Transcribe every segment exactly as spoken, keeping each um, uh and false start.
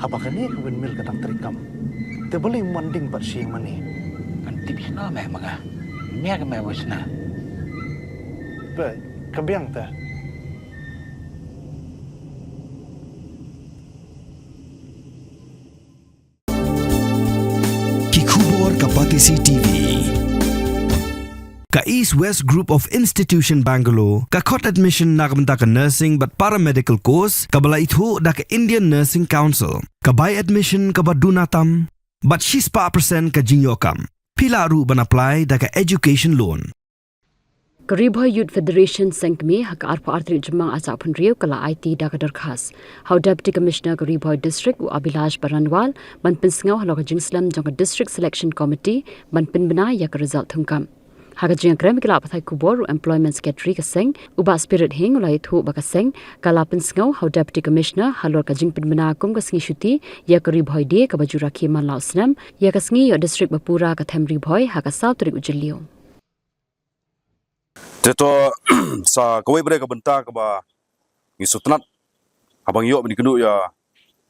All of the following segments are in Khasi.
Haba kane ka windmill ka dang treikam, te balei ym wan ding pat sha ïing mane? Kan tip shano me ma nga? Nia ka me wei sna. Ba ka biang te. Ki khubor ka Batesi T V. Ka East West Group of Institution Bangalore ka khot admission na ka bynta ka nursing bad paramedical course kaba la ithuh da ka Indian Nursing Council. Ka bai admission kaba duna tam bad shispah percent ka jingïoh kam. Phi lah ruh ban apply da ka education loan. Ka Ri Bhoi Youth Federation Sengkmie ha ka arphew ar tarik Jymmang ar hajar arphew hynriew ka la aiti da ka dorkhas ha u Deputy Commissioner ka Ri Bhoi District u Abhilash Baranwal ban pynsngew halor ka jingslem jong ka District Selection Committee ban pynbna ïa ka result thungkam. Ha ka jingïakren bad ki lad pathai khubor, u Employment Secretary ka seng u Bah Spirit Hing u la ïathuh ba ka seng ka la pynsngew ha u Deputy Commissioner halor ka jingpynbna kum ka sngi shuti ïa ka Ri Bhoi Day kaba ju rakhe man la u snem ïa ka sngi ïoh district ba pura ka them Ri Bhoi ha ka saw tarik u Jylliew. Te to, sa kawei pat de ka bynta kaba ngi sngewtynnat haba ngi ïoh ban ïakynduh ïa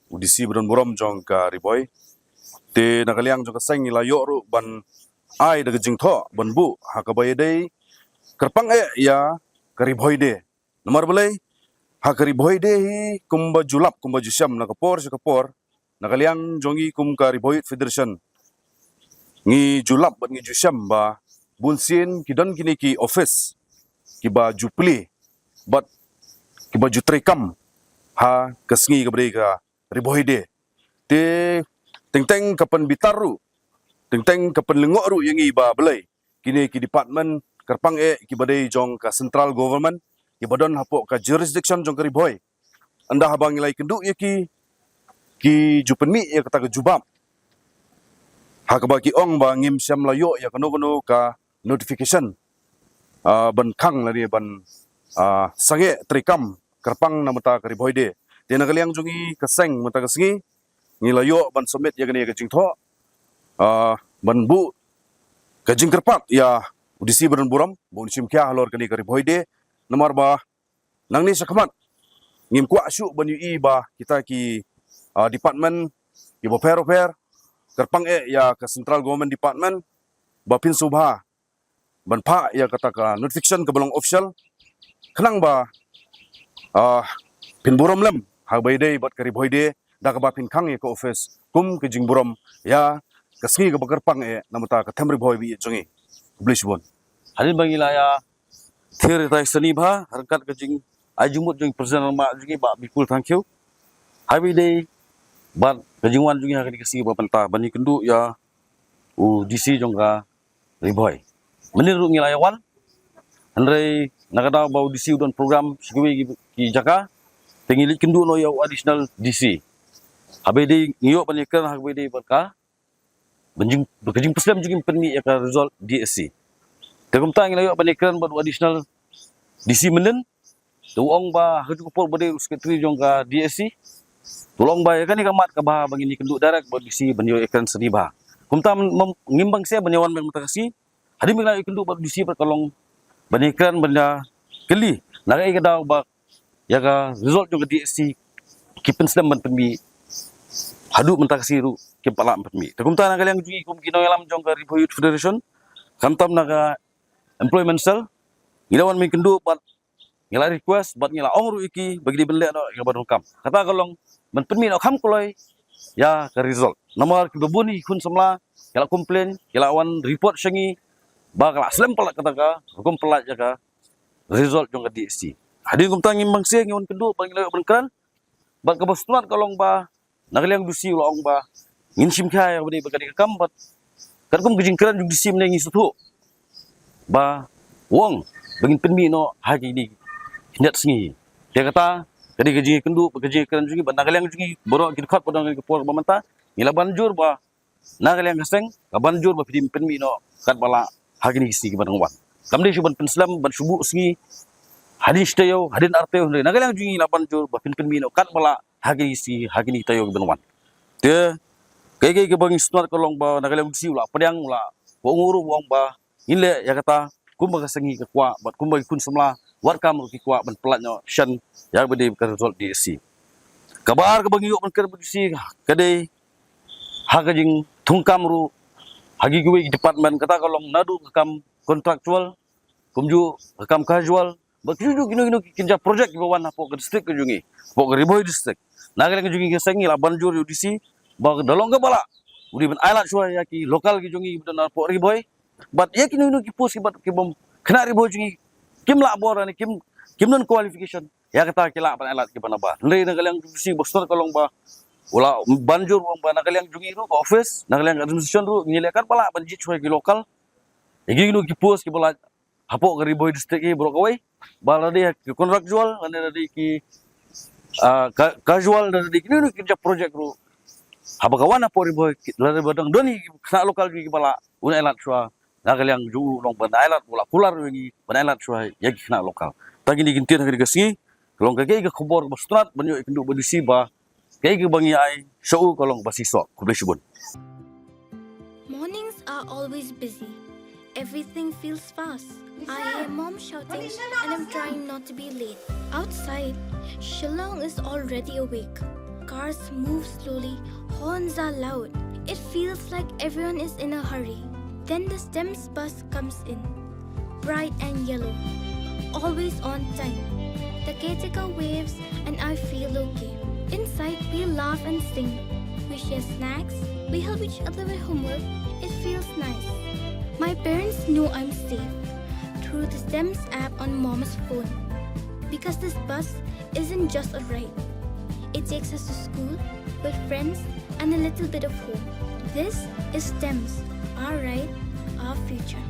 u D C ba don burom jong ka Ri Bhoi. Te na ka liang jong ka seng ngi la ïoh ruh ban ai da ka jingthoh ban buh ha kaba ïadei kyrpang eh ïa ka Ri Bhoi Day. Namar balei? Ha ka Ri Bhoi Day hi kumba ju lap kumba ju shem na ka por sha ka por, na ka liang jong ngi kum ka Ri Bhoi Youth Federation ngi ju lap bad ngi ju shem ba bun sien ki don kine ki office kiba ju plie bad kiba ju treikam ha ka sngi kaba dei ka Ri Bhoi Day. Te teng teng ka pynbitar ruh, teng teng ka pynlyngngoh ruh ïa ngi ba balei kine ki department kyrpang eh kiba dei jong ka central government kiba don hapoh ka jurisdiction jong ka Ri Bhoi, ynda haba ngi la ïakynduh ïa ki, ki ju pynmih ïa kata ka jubab ha kaba ki ong ba ngim shym la ïoh ïa kano kano ka notification, ah, ban khang lane ban, ah, sangeh treikam kyrpang na ka bynta ka Ri Bhoi Day. Te na ka liang jong ngi ka seng mynta ka sngi ngi la ïoh ban submit ïa kane ka jingthoh, ah, ban buh ka jingkyrpad ïa u D C ba don burom ba un shim khia halor kane ka Ri Bhoi Day. Namar ba nangne shakhmat ngim kwah shuh ban ïohi ba kita ki, ah, department kiba pher pher kyrpang eh ïa ka central government department ba phin sngewbha ban phah ïa kata ka notification kaba long official khnang ba, ah, phin burom lem ha kaba ïadei bad ka Ri Bhoi Day da kaba phin khang ïa ka office kum ka jingburom ïa ka sngi kaba kyrpang eh na ka bynta ka them Ri Bhoi ba ïeit jong ngi. Khublei shibun. Hadien ba ngi la ïa thir ïa tai sani bha ryngkat ka jingai jingmut jong i President rangbah jong ngi Bah Bipul Thangkhiew, ha kaba ïadei bad ka jingwan jong ngi ha kane ka sngi ba mynta ban ïakynduh ïa u D C jong ka Ri Bhoi. Mynnin ruh ngi la ïa wan, hynrei na ka daw ba u D C u don program sha kiwei ki, ki jaka, te ngi leit kynduh noh ïa u additional D C. Ha kaba ïadei ngi ïoh ban ïakren ha kaba ïadei bad ka, ban jing, bad ka jingpynslem jong ngi ban pynmih ïa ka result D S C. Te kumta ngi la ïoh ban ïakren bad u additional D C mynnin, te u ong ba ha kajuh ka por ba dei u secretary jong ka D S C, te u la ong ba ïa kane ka mat kaba bha ba ngin ïakynduh direct bad u D C ban ïoh ïakren sani bha. Kumta ngim bang seh ban ïa wan mynta ka sngi, hadien ba ngi la ïakynduh bad u D C bad ka long ban ïakren ban ïa kylli na kaei ka daw ba ïa ka result jong ka D S C ki pynslem ban pynmih, haduh mynta ka sngi ruh kim pat lah ban pynmih. Te kumta na ka liang jong ngi kum ki nongïalam jong ka Ri Bhoi Youth Federation, khamtam na ka Employment Cell, ngi la wan ban ïakynduh bad ngi la request bad ngi la ong ruh ïa ki ba ki dei ban leh noh ïa kaba donkam. Kata ka long ban pynmih noh kham kloi ïa ka result. Namar kiba bun ki khun samla ki la complain, ki la wan report sha ngi ba ka la slem palat kata ka rukom palat ïa ka result jong ka D S C. Hadien kumta ngim bang seh, ngi wan kynduh bad ngi la ïoh ban kren. Bad kaba sngewtynnat ka long ba na ka liang u D C u la ong ba ngin shim khia ïa kaba dei bad kane ka kam bad katkum ka jingkren jong u D C mynne ngi sngewthuh ba u ong ba ngin pynmih noh ha kine ki khyndiat sngi. Te kata ka dei ka jingkynduh bad ka jingkren jong ngi bad na ka liang jong ngi baroh ki dkhot ba don ha kane ka por ba mynta ngi la ban jur ba na ka liang ka seng ka ban jur ba phi dei ban pynmih noh katba lah ha kine ki sngi kiba dang wan. Kam dei shuh ban pynslem ban shu buh sngi hadien shi taïew hadien ar taïew, hynrei na ka liang jong ngi la ban jur ba phin pynmih noh katba lah ha kine ki sngi ha kine ki taïew kiba dang wan. Te kaei kaei kaba ngi sngewtynnat ka long ba na ka liang u D C u la pdiang, u la, u ong ruh, u ong ba ngin leh ïa kata kumba ka seng hi ka kwah bad kumba ki khun samla wat kam ruh ki kwah ban pyllait noh shen ïa kaba dei ka result D S C. Kaba ar kaba ngi ïoh ban kren bad U D C ka dei ha ka jingthungkam ruh ha ki kiwei ki department, kata ka long naduh ka kam contractual, kumjuh ka kam casual, bad kumjuh kino kino ki kynja project kiba wan hapoh ka district ka jong ngi, hapoh ka Ri Bhoi district. Na ka liang ka jong ngi ka seng ngi la ban jur ïa U D C ba da long kaba lah u dei ban ailad shuwa ïa ki local ki jong ngi kiba don hapoh Ri Bhoi. Bad ïa kino kino ki post kiba, kibym khynnah Ri Bhoi jong ngi kim lah bor ne kim, kim don qualification, ïa kata ki lah ban ailad kiba nabar. Hynrei na ka liang jong U D C ba sdang ka long ba u la ban jur, u ong ba na ka liang jong ngi ruh ka office, na ka liang ka administration ruh ngi leh katba lah ban jied shuwa ïa ki local, ïa kino kino ki post kiba lah hapoh ka Ri Bhoi district hi baroh kawei, ba lada dei ki contractual, lada dei ki, ah, ca-, casual, lada dei kino kino ki kynja project ruh, haba ka wan hapoh Ri Bhoi, lada ba dang don hi ki khynnah local jong ngi kiba lah, un ailad shuwa. Na ka liang jong u long ban ailad, u la kular ïa ngi ban ailad shuwa ïa ki khynnah local. Tang kine ki ktien ha kane ka sngi, ka long kaei ka khubor kaba sngewtynnat ban ïoh ïakynduh bad U D C ba kaei kaba ngi ai sha u ka long ba shisha. Khublei shibun. Mornings are always busy. Everything feels fast. I hear mom shouting and I'm trying not to be late. Outside, Shillong is already awake. Cars move slowly, horns are loud. It feels like everyone is in a hurry. Then the STEMS bus comes in. Bright and yellow. Always on time. The caretaker waves and I feel okay. Inside, we laugh and sing. We share snacks. We help each other with homework. It feels nice. My parents know I'm safe through the STEMS app on mom's phone. Because this bus isn't just a ride, it takes us to school, with friends, and a little bit of home. This is STEMS, our ride, our future.